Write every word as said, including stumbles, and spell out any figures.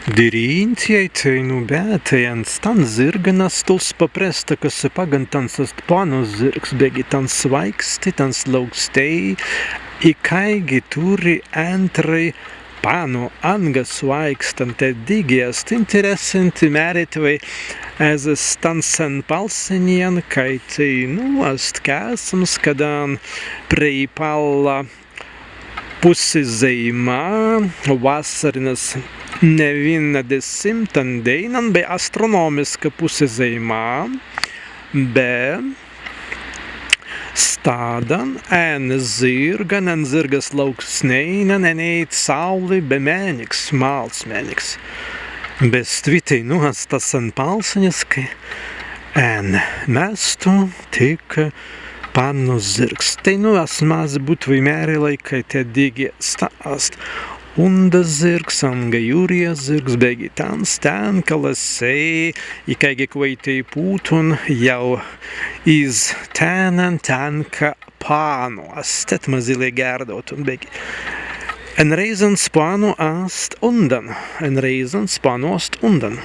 Dirīntjai teinū be tei en stan zirgan ast tuls paprestaka si paggan, tāns ast pānu zirgs, beggi tāns swāiksti, tāns laukstēi, ikāigi turri ēntrai pānu anga swāikstan. Tēt dīgi ast interessanti mērītwei ezze stan sen palsenjan, kāi teinū ast kēsms, kaddan prēipalla pussi zeimā, wassarinas newīnadessimtan dēinan, bēi astronōmiska pussi zeimā, be staddan en zirgan, en zirgas lauksnēinan enēit sāuli be mēniks, māls mēniks. Be stwi teinū ast stas sen palsenis, kāi en mestu tīk pānu zirgs. Teinū as mazzi būtwei mēri, lai kāi tēt dīgi sta ast undas zirgs anga jūrjas zirgs, beggi tāns tenka lasēi, ikāigi kwaitēi pūtun jāu iz tennan tenka pānu. As tēt mazīlai gērdautun, beggi en rēizans pānu ast undan, en rēizans pānu ast undan.